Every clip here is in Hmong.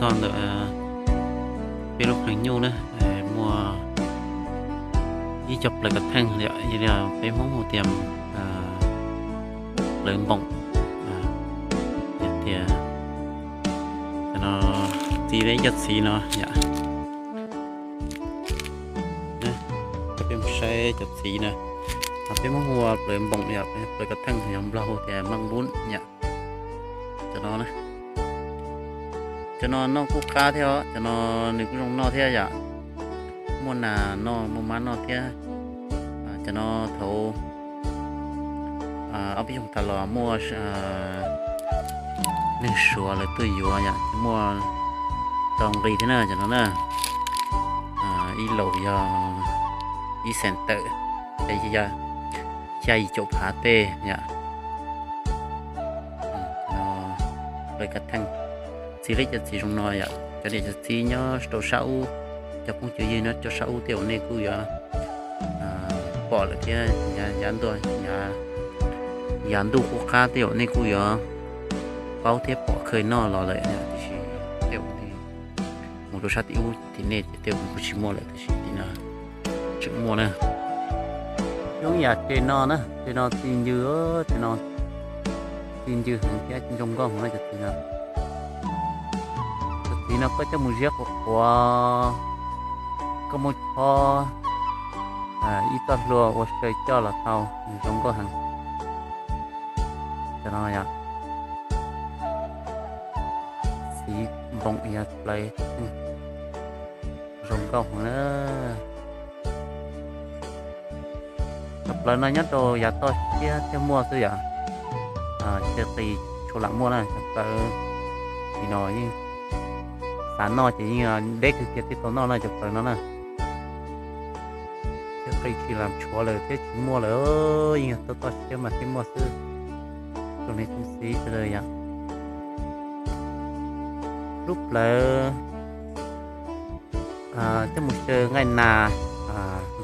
Txog ntawm peb lub qhee nyuj na, muaj ib co plaws kav theej, yog li peb Hmoob hu tias plaws npoom. Yog tias cov no txi li ib co txiv no yom. Peb mus saib cov txiv na, peb Hmoob hu ua plaws npoom yom, plaws kav theej, yog Nplog hu tias maj npub yom. Cov no, cov no noj kuj qab thiab os, cov no nws kuj zoo noj thiab yom. Muaj nas noj muaj mab noj thiab. Cov no thaum ob peb xyoos tas los muaj neeg Suav lawv tuaj yuav yom, muaj tau nqi thiab na cov no na. Ib laus yog ib xees tawm, xya yim caum phav tej yom. Plaws kav theej, txi li cov txiv zoo no yom, cov niam cov txiv nyob rau sab ub, cov phooj cov ywg nyob rau sab ub tej zaum nej kuj yuav pom lawm thiab, yav ntuj, yav ntuj qub qab tej zaum nej kuj yuav paub thiab pom khawj noj los lawm, tiam sis tej zaum nej mus rau sab tim ub tim nej ces tej zaum kuj tsis muaj lawm, tiam sis tim no tseem muaj na. Zoo yam tsev no na, tsev no txi ncw, tsev no txi ncw heev thiab zoo nkauj heev na cov txiv no. Cov txiv no koj coj mus ziab qhuav qhuav, koj muab chob ib txoj hlua ua saw coj los tau, zoo nkauj heev. Cov no yog txiv npoom yog plaws, zoo nkauj heev na. Cov plaws no nyob rau yav toj siab thiaj muaj xwb yom. Tsis qis tshua lam muaj na, cov plaws tim no yeej xav noj ces yeej deb kawg kiag thiaj tau noj na cov plaws no na. Tsis qis tsis lam tshuav lawm thiab tsis muaj lawm, yeej yog toj toj siab mas thiaj muaj xwb. Tsoom niam tsoom txiv sawv daws yom, lub plawv coj mus xyaw nqaij nas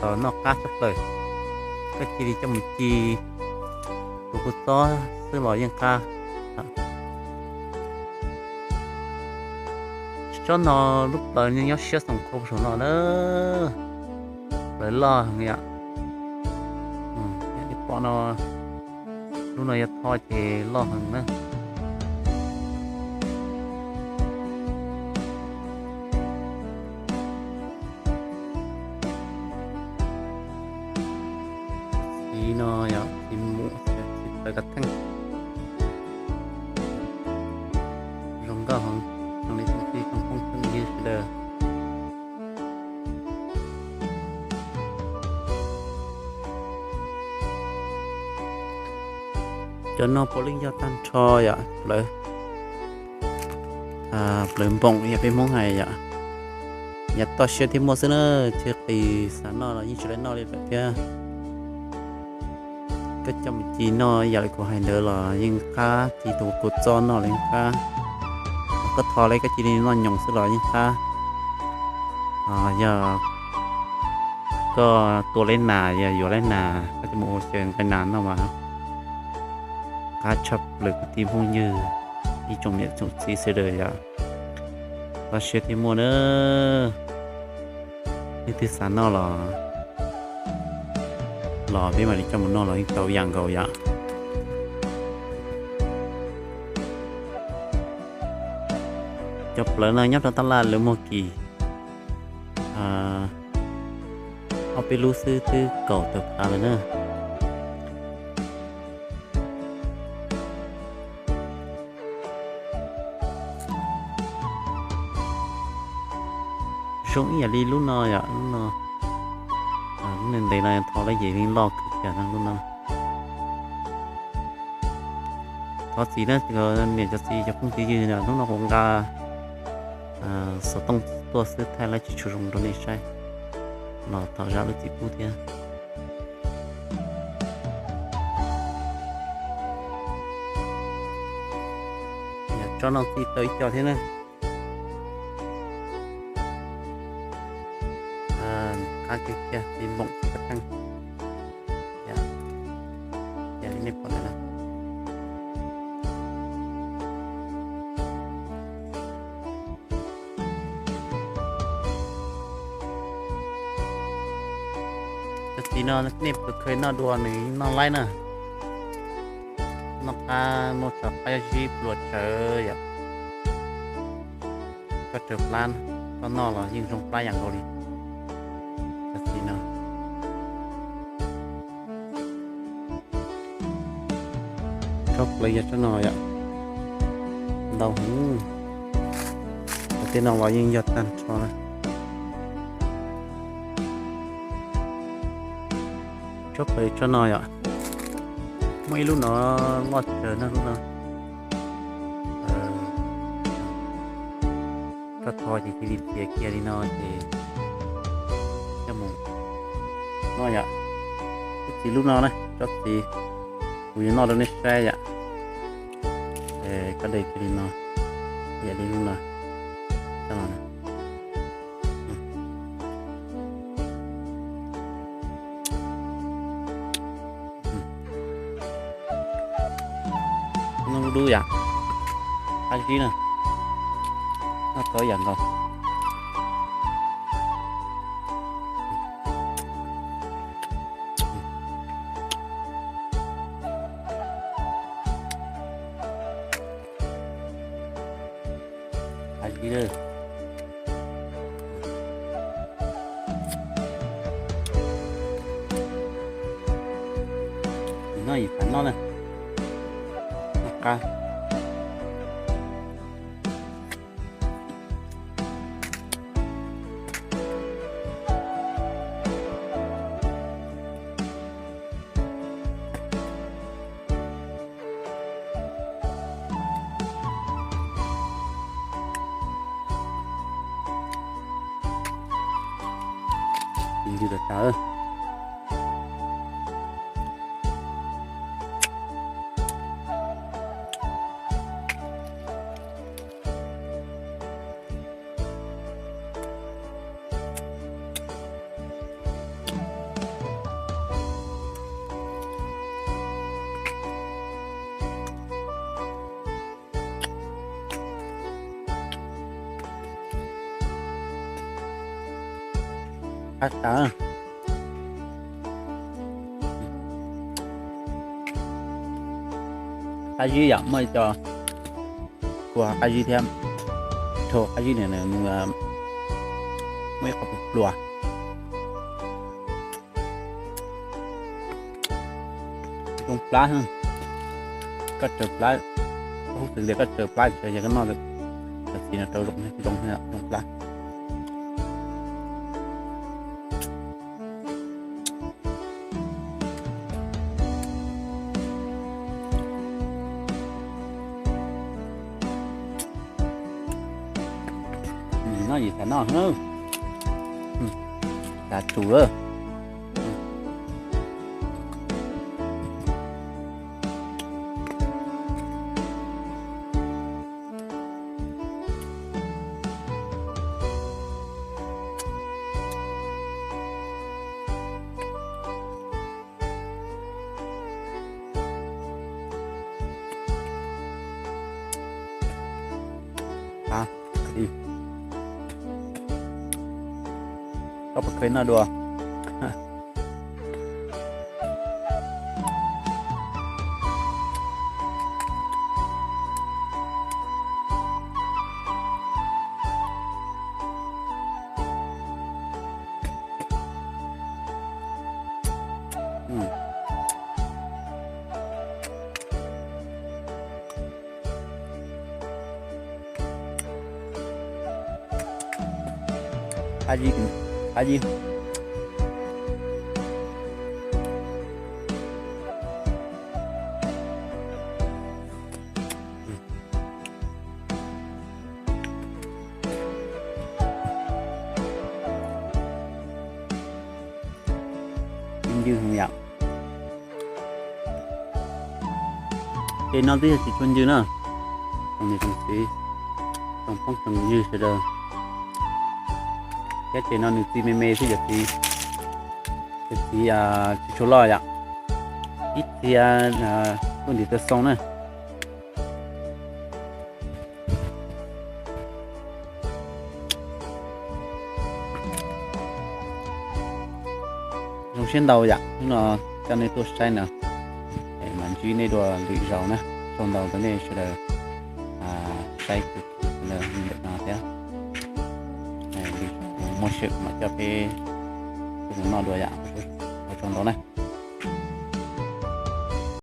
los noj qab tshaj plaws. Koj cia li coj mus ci tus kua txob xwb los yeej qab. Tsob no lub plawv nyob siab xoom qhov saum no na, plawv loj heev yom. Pom no, lub no yog tho ces loj heev na. Txiv no yog txiv mum, txiv plawv kav theej, zoo nkauj heev, zoo li tsoom txiv tsoom phooj tsoom ywg sawv daws. Cov no puav leej yog tag nrho yom, plawv, plawv npoom yog peb Hmoob hais yom. Yav toj siab thiaj muaj xwb na, tsis qis xav noj los yeej tsis tau noj li lawm thiab. Koj coj mus ci noj yam li kuv hais ntawd los yeej qab, ci tus kua txob noj los yeej qab. Koj tho li koj cia li noj nyoos xwb los yeej qab. Yog koj tua li nas, yog yuav li nas, koj coj mus ua xyaw nqaij nas noj mas qab tshaj plaws kwv tij phooj ywg, ib tsoom niam tsoom txiv sawv daws yom. Toj siab thiaj muaj na. Leej twg xav noj los, los peb mam li coj mus noj los yeej tau ib yam nkaus yom. Cov plawv no nyob rau tab laj lawv muag kis ob peb lub xwb twb kaum tawm phav lawm na. Zoo ib yam li lub no yom, lub no, lub ntev no thov lawm ces yeej loj kawg kiag lub no. Thov txim na, niam cov txiv cov phooj cov ywg, hnub no kuv nqa xov tooj tuaj xwb thaij lawm tsis tshua zoo rau nej saib, los thov zam lub txim pub thiab. Tsob no txi tau ib co thiab na. Qab kiag kiag, txiv npoom txiv kav theej. Yam li nej pom ntawd na. Cov txiv no nej puas kheev noj dua, nws yeej noj laib na. Noj qab muaj tso qab zib pluas tsawv yom. Koj raws plab, koj noj los yeej zoo plab yam nkaus li. Cov txiv no. Tsob plaws yog tsob no yom, ntau heev. Cov tej no los yeej yog tag nrho na. Tsob plaws tsob no yom, muaj ib lub no loj tsawv na lub no. Tsob tho ces cia li txiav kiag li no ces coj mus noj yom. Tsob txiv lub no na, tsob txiv kuv yuav noj rau nej saib yom. Koj de kiag li no, yam li lub no. Noj dub yom, qab zib na, noj tau yam nkaus. Qab zib lawm. Noj yim xav noj na. Noj qab. Ntws tas tas. Qab tas. Qab zib yom, muaj ib co kua qab zib thiab, rau qab zib no muaj ib qho pluas. Zoo plab, koj raws plab, koj hnov xwb tias koj raws plab ces yog koj noj cov txiv no rau zoo, zoo, zoo plab. Noj yim xav noj, xav tsum lawm. Koj puas kheev noj dua? Qab zib, qab zib. Ncw heev yom. Ces no twb yog tsis tshua ncw na. Tsoom niam tsoom txiv, tsoom phooj tsoom ywg sawv daws, thiab ces no nws txi me me xwb yom txiv. Ces txiv tsis tshua loj yom, ib txhia kuj ntim taw xoo na. Zoo siab ntau yam hnub no coj nej tuaj saib no, es mam ntsib nej dua lwm zaus na. Tsaug ntau rau nej sawv daws saib ntawm no thiab. Lwm zaus muaj sij hawm mam coj peb tuaj mus noj dua yam. Ua tsaug ntau na.